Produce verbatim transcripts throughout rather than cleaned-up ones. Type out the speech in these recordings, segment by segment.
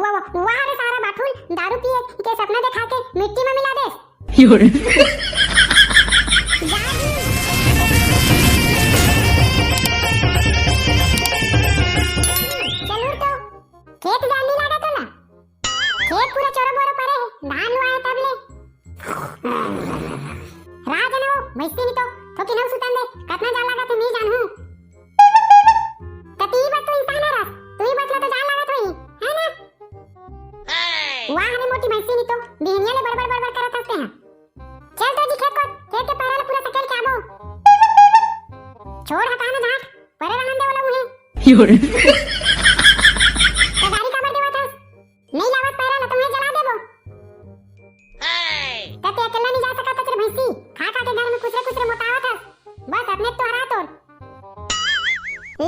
वाह रे सारा बाठुल, दारू पिए के सपना देखा के मिट्टी में मिला देस। चलूर तो खेत जान नहीं लागा तोला। खेत पूरा चोरो बोरो परे हे, धान लुआए तब ले। राज न हो, भैंसी नहीं तो, थोकी नव सुतन दे, कतना जान लागा थे नहीं जानू। त ती बस तो इंसान है रस, तू ही बचला तो जान लागत होई, है ना? वाह रे मोटी भैंसी नहीं तो, बिहनिया ले बड़बड़ बड़बड़ करत हंसते हैं। चल तो जी खेत को, खेत के पैरा ला पूरा सकेल के आबो। छोड़ हटा ना झाट, परे रहन दे वाला मुहे। त गारी काबर देवत हस? नहीं लावत पैरा ला तो मैं जला देबो। त ते अकेला नहीं जा सकत तेरे भैंसी, खा खा के घर में कुचरे कुचरे मोटावत हस। बस अपने तो हरा तोर।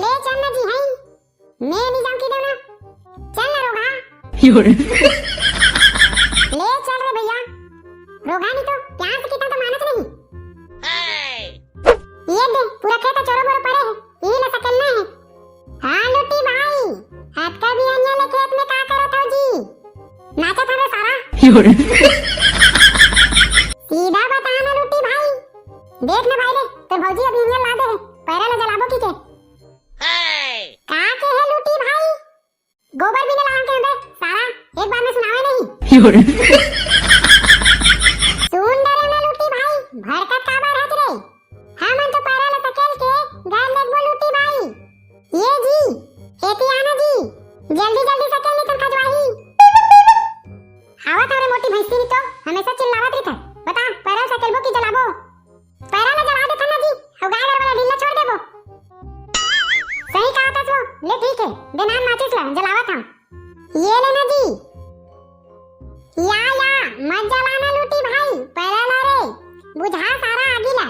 ले चल ना जी हई, मैं नहीं जाऊं की देना। चल ना रोगा। ले चल रे भैया। रोगा नहीं तो प्यार से कितना तो मानत नहीं। ये दे, पूरा खेत चोरो बोरो परे है, ई ले सकेलना है। हाँ लुटी भाई, अतका बिहनिया ले खेत में का करत हो जी? नाचत हवे सारा। सीधा बता ना लुटी भाई। देख ना भाई रे, तोर भौजी अब बिहनिया ला दे है, पैरा ले जलाबो की के? का के है लुटी भाई? गोबर भी न लान के बे सारा, एक बार में सुनावे नहीं। सुन डरे ना लुटी भाई, भड़कत काबर हच रे? हमन तो पैरा ल सकेल के घर लेगबो लूटी भाई। ये जी, एती आना जी, जल्दी जल्दी सकेल नहीं तो खजवाही। आवत हरे मोटी भैंसी तो हमेशा चिल्लावत रहिथे। बता, पैरा ल सकेलबो कि जलाबो? पैरा ल जला देथन ना जी, अउ गाय गरवा ल ढीला छोड़ देबो। सही कहा तस वो, ले ठीक है, दे नान माचिस ल जलावत हूँ। ये लेना जी। या, या, मत जलाना लूटी भाई, पैरा ला रे, बुझा सारा आगी ला।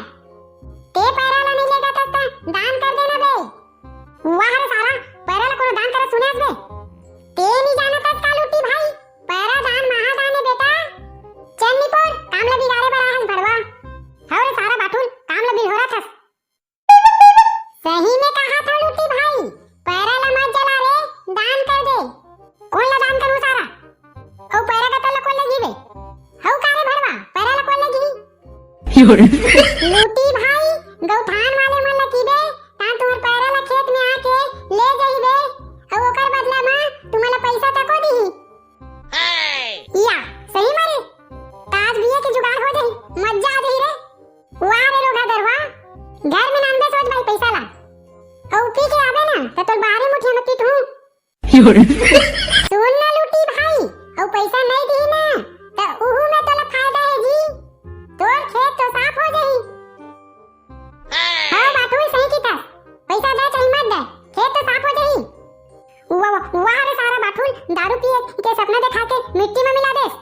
ते पैरा ला नहीं लेगा तब तक दान कर देना बे। वाह रे सारा, पैरा ला कोनो दान करत सुने हस बे? ते नहीं जाना तब का लूटी भाई, पैरा दान महादान है बेटा। चल निपोर, काम ला बिगाड़े बर आए हस भड़वा। हौ रे सारा बाठुल, काम ला बिहोरा थस। सही में कहा था लूटी भाई, पैरा ला मत जला रे, दान कर दे। कौन ला दान करूँ सारा? ओ पैरा का तोला कौन लगी बे? हौ का रे भड़वा, पैरा ला कौन लगी? लूटी भाई, गौठान वाले मन ला की बे, तान तुम्हार पैरा ला खेत में आके ले जाई बे, अउ ओकर बदला में तुम्हारा पैसा तको दी। या, सही मारे, ताज बिया के जुगाड़ हो जाई, मजा आ जाई रे। वाह रे रोगा दरवा, घर में नांदे सोच भाई पैसा ला। अउ पी के आबे ना, त तोर बाहरी मुठिया में पीट हूँ। सुन ना लूटी भाई, अउ पैसा नहीं दी ना, त उहू में तोला फायदा है जी। तोर खेत तो साफ हो जाई। हाँ, बात हुई सही की था। पैसा दे चाहे मत दे, खेत तो साफ हो जाई। वाह, वाह, वाह रे सारा बाठुल, दारू पिए के सपना देखा के मिट्टी में मिला देस।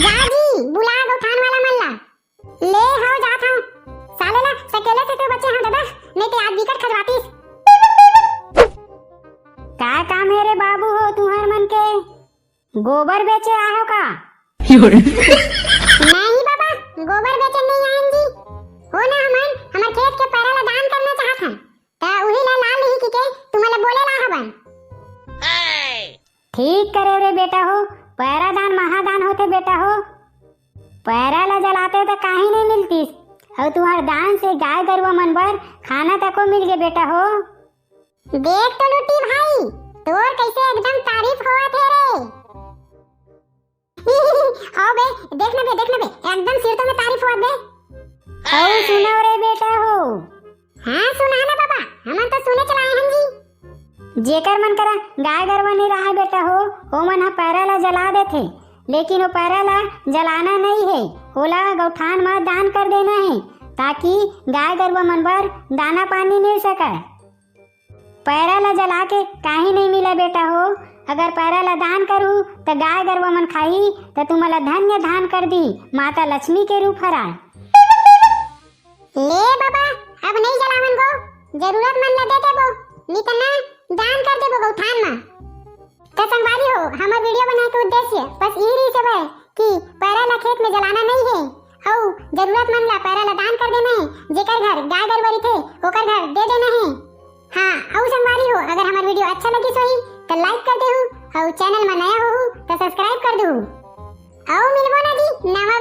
जा जी, बुला गौठान वाला मन ला। ले हव जात हव। साले ला सकेले से तो बचे हव दादा, नहीं तो आज बिकट खजवातीस। का काम है रे बाबू हो तुहर मन के? गोबर बेचे आए हो का? नहीं बाबा, गोबर बेचे नहीं आयन जी। हो ना हमन, हमर खेत के पैरा ला दान करना चाहत हन। त उही ला लाल ही की के तुम्हारा बोले ला हवन। ठीक करे रे बेटा हो, पैरा दान महादान होथे बेटा हो। पैरा ला जलाते त काहे नहीं मिलतीस, अउ तुहर दान से गाय गरुआ मन बर खाना तको मिल गे बेटा हो। देख तो लूटी भाई, तोर कैसे एकदम तारीफ होवत हे रे। आओ बे, देख ना बे, देख ना बे, एकदम सिर तो में तारीफ होवत बे। अउ सुनो रे बेटा हो। हाँ सुना ना बाबा, हमन तो सुने चलाए हन जी। जेकर मन करा गाय गरवा नहीं रहा बेटा हो, ओमन ह पैरा ला जला देथे, लेकिन वो पैरा ला जलाना नहीं है, ओला गौठान म दान कर देना है, ताकि गाय गरुआ मन बर दाना पानी मिल सके। पैरा ला जला के काहे नहीं मिला बेटा हो? अगर पैरा ला दान करू त गाय गरवा मन खाही त तुमला धन्य धान कर दी, माता लक्ष्मी के रूप हरा। ले बाबा, अब नहीं जलावन गो, जरूरत मन ला दे देबो, नितना दान कर देबो गौठान मा। त संगवारी हो, हमर वीडियो बनाए के उद्देश्य बस यही रही सब है कि पैरा ला खेत में जलाना नहीं है, अउ जरूरत मन ला पैरा ला दान कर देना है, जेकर घर गाय गरवा रहिथे ओकर घर दे देना है। हाँ, अउ संगवारी हो, अगर हमर वीडियो अच्छा लगिस होही, त लाइक चैनल में नया हो तो सब्सक्राइब कर दू। अउ मिलबो ना जी नवा